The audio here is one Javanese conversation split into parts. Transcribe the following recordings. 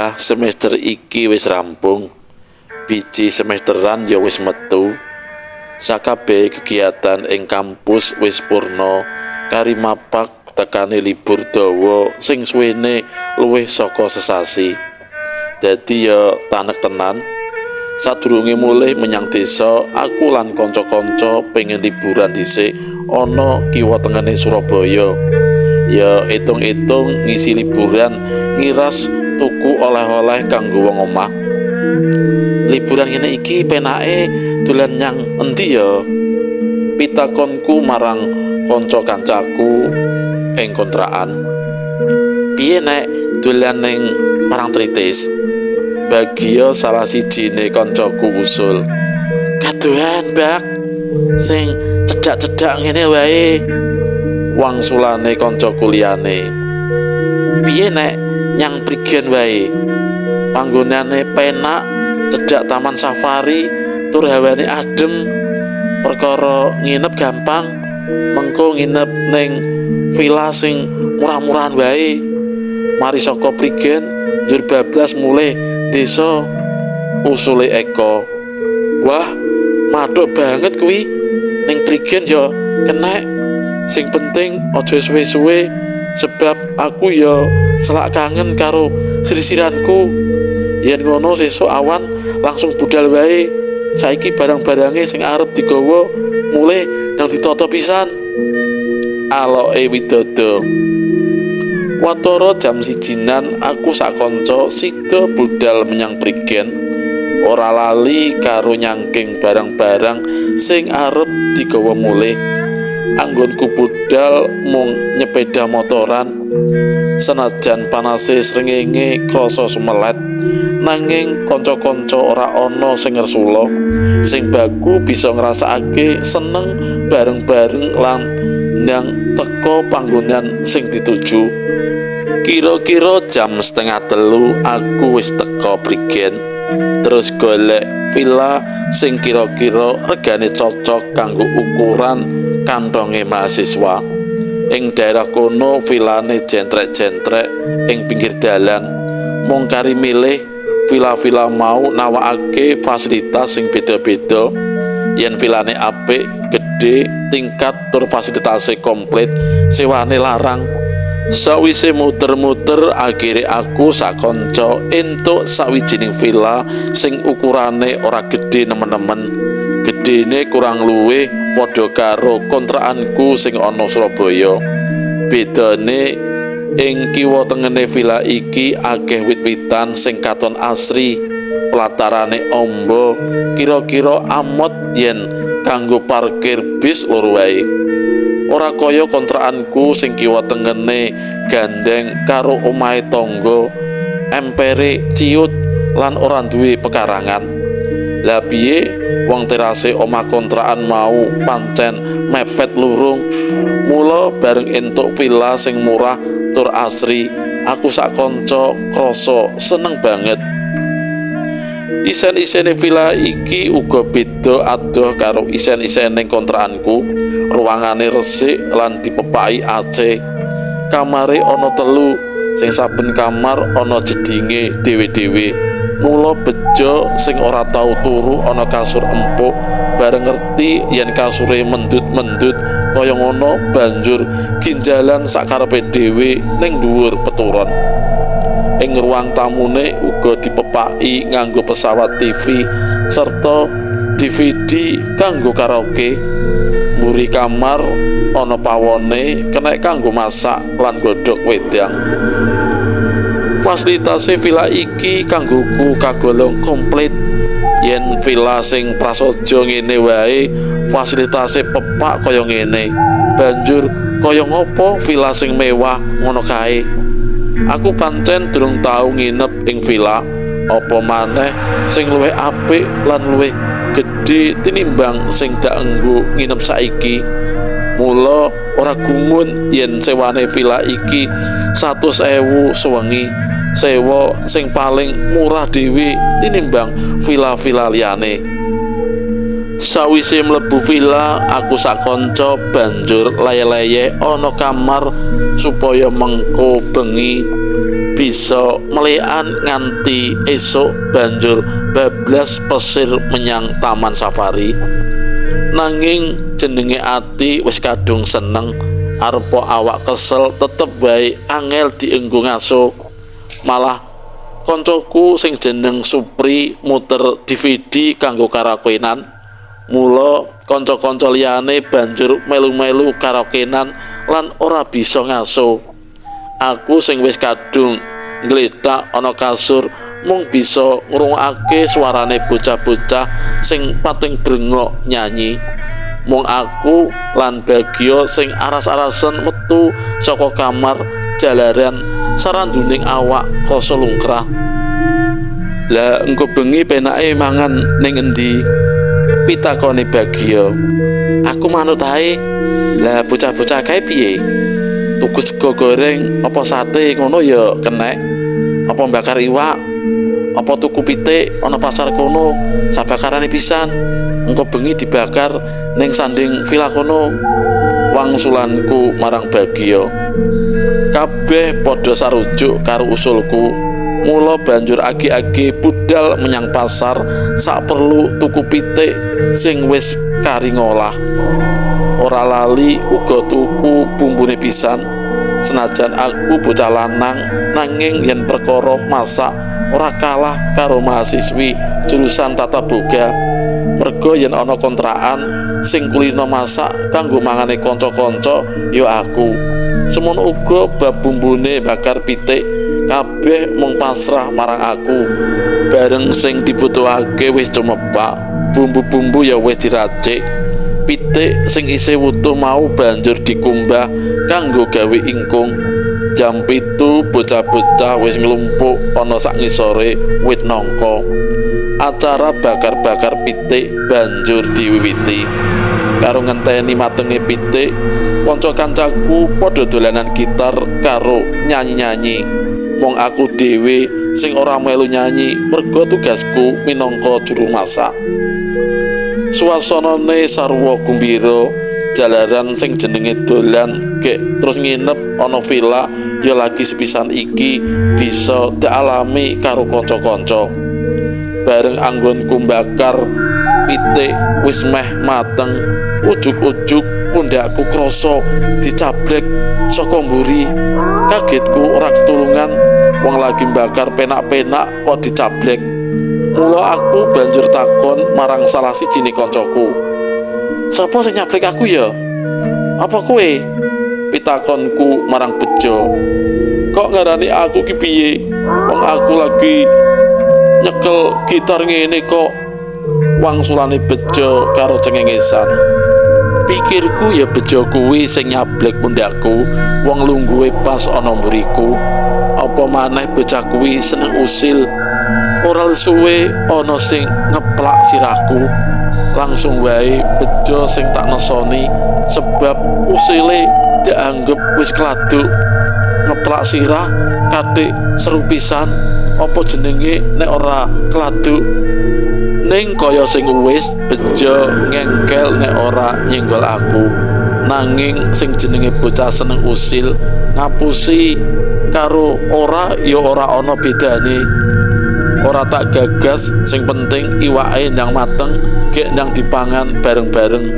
Kuliah semester iki wis rampung. Biji semesteran ya wis metu. Sakabehe kegiatan ing kampus wis purna, kari mapak tekane libur dawa sing suwene luwih saka sesasi. Dadi ya tanek tenan. Sadurunge mulih menyang desa, aku lan kanca-kanca pengen liburan dhisik ana kiwa tengene Surabaya. Ya itung-itung ngisi liburan ngiras tuku oleh-oleh kanggo wong omah. Liburan ngene iki penake dolan nyang endi ya? Pitakonku marang kanca kancaku ing kontrakan. Piye nek dolan ning Parangtritis? Bagio salah sijine kancaku usul. Kadohan, Bak. Sing cedhak-cedhak ngene wae. Wangsulane kancaku liyane. Piye nek nyang Prigen wae? Panggonane penak, cedhak taman safari, tur hawane adem. Perkara nginep gampang, mengko nginep ning villa sing murah-murahan wae. Mari saka Prigen, njur bablas mulih desa, usule Eko. Wah, mathuk banget kuwi. Ning Prigen ya kenek. Sing penting aja suwe-suwe sebab aku ya selak kangen karo sirsiranku. Yen ngono sesuk awan langsung budal wae. Saiki barang-barange sing arep digawa mulih ndang ditata pisan. Aloke Widodo. Watara jam 1-an aku sak kanca sida budal menyang Prigen. Ora lali karo nyangking barang-barang sing arep digawa mulih. Anggonku budal mung nyepeda motoran. Senajan panase srengenge krasa sumelet, nanging kanca-kanca ora ana sing ngersula. Sing baku bisa ngrasakake seneng bareng-bareng lan ndang teka panggonan sing dituju. Kira-kira jam 2:30 aku wis teka Prigen. Terus golek villa sing kira-kira regane cocok kanggo ukuran kantonge mahasiswa. Ing daerah kono villane jentrek-jentrek ing pinggir dalan. Mung kari milih villa-villa mau nawakake fasilitas sing beda-beda. Yen villane apik, gedhe, tingkat tur fasilitase komplit, sewane larang. Sawise muter-muter akhire aku sak kanca entuk sawijining villa sing ukurane ora gedhe nemen-nemen. Gedhene kurang luwih padha karo kontrakanku sing ana Surabaya. Bedane ing kiwa tengene villa iki akeh wit-witan sing katon asri, pelatarane amba, kira-kira amot yen kanggo parkir bis loro wae. Ora kaya kontrakanku sing kiwa tengene gandeng karo omahe tangga, empere ciut lan ora duwe pekarangan. Lah piye wong terase omah kontrakan mau pancen mepet lurung. Mula bareng entuk villa sing murah tur asri, aku sak kanca krasa seneng banget. Isen-isene villa iki uga beda adoh karo isen-isene kontrakanku. Ruangane resik lan dipepaki AC. Kamare ana 3, sing saben kamar ana jedinge dhewe-dhewe. Mula bejo sing ora tau turu ana kasur empuk, bareng ngerti yen kasure mendut-mendut kaya ngono banjur ginjalan sakarepe dhewe ning dhuwur peturon. Ing ruang tamune uga dipepaki nganggo pesawat TV serta DVD kanggo karaoke. Mburi kamar ana pawone kenek kanggo masak lan godhog wedang. Fasilitase villa iki kanggoku kagolong komplit. Yen villa sing prasaja ngene wae fasilitase pepak kaya ngene, banjur kaya ngopo villa sing mewah ngono kae? Aku pancen durung tau nginep ing villa, apa maneh sing luwih apik lan luwih gedhe tinimbang sing dak enggo nginep saiki. Mula ora gumun yen sewane villa iki 100.000 sewengi, sewa sing paling murah dhewe tinimbang villa-villa liyane. Sawise mlebu villa, aku sak kanca banjur leye-leye ana kamar supaya mengko bengi Bisa melekan nganti esuk banjur bablas pesir menyang Taman Safari. Nanging jenenge ati wis kadung seneng, arepa awak kesel tetep wae angel dienggo ngaso. Malah koncoku sing jeneng Supri muter DVD kanggo karaokenan. Mula kanca-kanca liyane banjur melu-melu karaokenan lan ora bisa ngaso. Aku sing wis kadung nglethak ana kasur mung bisa ngrungokake suarane bocah-bocah sing pating brengok nyanyi. Mung aku lan Bagio sing aras-arasen metu saka kamar jalaran saranduning awak krasa lungkrah. Lah engko bengi penake mangan ning endi? Pitakone Bagio. Aku manut ae. Lah bocah-bocah kae piye? Tuku sego goreng apa sate ngono ya kenek. Apa bakar iwak? Apa tuku pitik ana pasar kono sabakarane pisan. Engko bengi dibakar ning sanding villa kono. Wangsulanku marang Bagio. Kabeh padha sarujuk karo usulku. Mula banjur agi-agi budal menyang pasar sak perlu tuku pitik sing wis kari ngolah. Ora lali uga tuku bumbune pisan. Senajan aku bocah lanang, nanging yen perkara masak ora kalah karo mahasiswi jurusan tata boga. Merga yen ana kontrakan sing kulino masak kanggo mangane kanca-kanca ya aku. Semono uga bab bumbune bakar pitik kabeh mung pasrah marang aku. Bareng sing dibutuhake wis cumepak, bumbu-bumbu ya wis diracik. Pitik sing isih wutuh mau banjur dikumbah kanggo gawe ingkung. Jam 7 bocah-bocah wis nglumpuk ana sak ngisore wit nangka. Acara bakar-bakar pitik banjur diwiwiti. Karo ngenteni matenge pitik, kanca-kancaku padha dolanan gitar karo nyanyi-nyanyi. Mung aku dhewe sing ora melu nyanyi merga tugasku minangka juru masak. Suasanane sarwa gumbira, jalaran sing jenenge dolan gek terus nginep ana villa ya lagi sepisan iki bisa dialami karo kanca-kanca. Bareng anggonku bakar pitik wis meh mateng, ujug-ujug pundhakku krasa dicabrek saka mburi. Kagetku ora ketulungan, wong lagi bakar penak-penak kok dicabrek. Mula aku banjur takon marang salah sijine kancaku. Sapa sing nyabrek aku ya? Apa kowe? Pitakonku marang Bejo. Kok ngarani aku ki piye? Wong aku lagi nyekel gitar ngene kok. Wangsulane Bejo karo cengengesan. Pikirku ya Bejo kuwi sing nyablek pundhakku, wong lungguhe pas ana mburiku. Apa maneh bocah kuwi seneng usil. Ora suwe ana sing ngeplak sirahku. Langsung wae Bejo sing tak nesoni sebab usile dianggep wis kladuk. Ngeplak sirah katik seru pisan, apa jenenge nek ora kladuk. Ning kaya sing wis Bejo ngengkel nek ora nyenggol aku. Nanging sing jenenge bocah seneng usil, ngapusi karo ora ya ora ana bedane. Ora tak gagas, sing penting iwake ndang mateng, gek ndang dipangan bareng-bareng.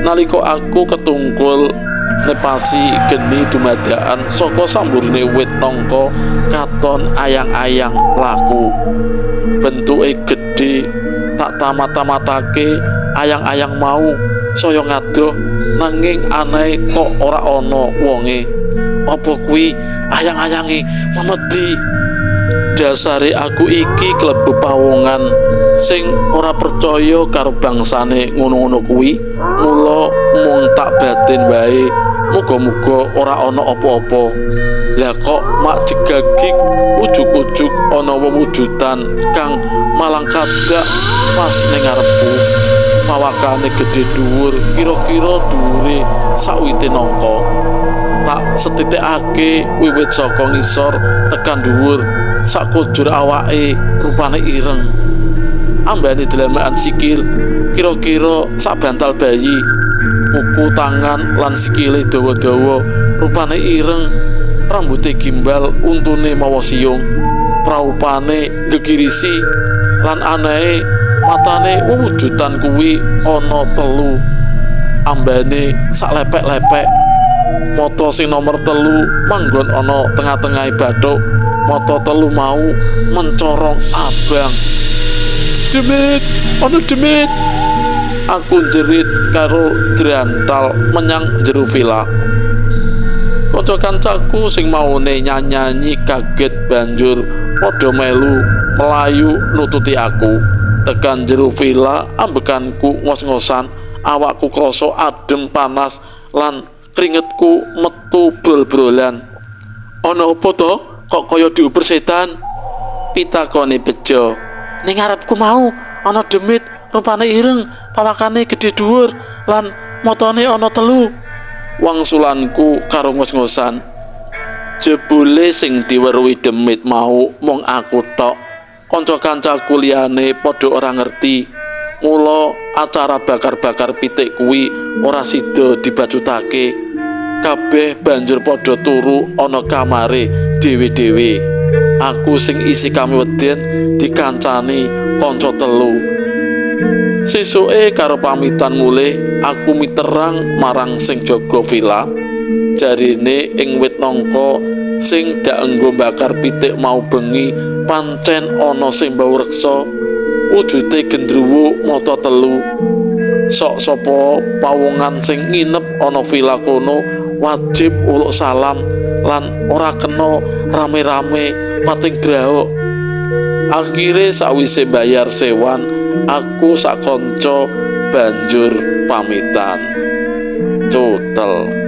Nalika aku ketungkul nepasi geni dumadakan saka samburine wit nangka, katon ayang-ayang laku. Bentuke gedhe, tak tamat-tamatake ayang-ayang mau saya ngadoh, nanging aneh kok ora ana wonge. Apa kuwi ayang-ayange memedi? Dasare aku iki klebu pawongan sing ora percaya karo bangsane ngono-ngono kuwi, mula mung tak batin wae muga-muga ora ana apa-apa. Lah kok mak jegagik ujug-ujug ana wewujudan kang malang kadak pas ning ngarepku. Pawakane gedhe dhuwur, kira-kira dhuwure sakwite nangka. Tak setitikake wiwit saka ngisor tekan dhuwur, sakujur awake rupane ireng. Ambane dlamakan sikil kira-kira sak bantal bayi. Kuku tangan lan sikile dawa-dawa rupane ireng. Rambute gimbal, untune mawa siung, praupane gegirisi lan anehe matane wujudan kuwi ana telu. Ambane sak lepek-lepek. Mata sing nomor telu manggon ana tengah-tengahe bathuk. Mata telu mau mencorong abang. Demit, ana demit. Aku njerit karo drantal menyang jero villa. Kanca-kancaku sing maune nyanyi kaget banjur padha melu melayu nututi aku. Tekan jero villa ambekanku ngos-ngosan, awakku krasa adem panas lan kringetku metu brol-brolan. Ana apa to? Kok kaya diuber setan? Pitakone Bejo. Ning ngarepku mau ana demit, rupane ireng, pawakane gedhe dhuwur lan matane ana telu. Wangsulanku karo ngos-ngosan. Jebule sing diweruhi demit mau mung aku tok. Kanca-kancaku liyane padha ora ngerti. Mula acara bakar-bakar pitik kuwi ora sida dibacutake. Kabeh banjur padha turu ana kamare dhewe-dhewe. Aku sing isi kamiweden dikancani kanca telu. Sesuke karo pamitan mulih, aku miterang marang sing jaga villa. Jarine ing wit nangka sing dak enggo bakar pitik mau bengi pancen ana sing bau reksa, wujude gendruwo mata telu. Sok sapa pawongan sing nginep ana villa kono wajib uluk salam lan ora kena rame-rame pating grahok. Akhire sawise bayar sewan, aku sak kanca banjur pamitan. Cutel.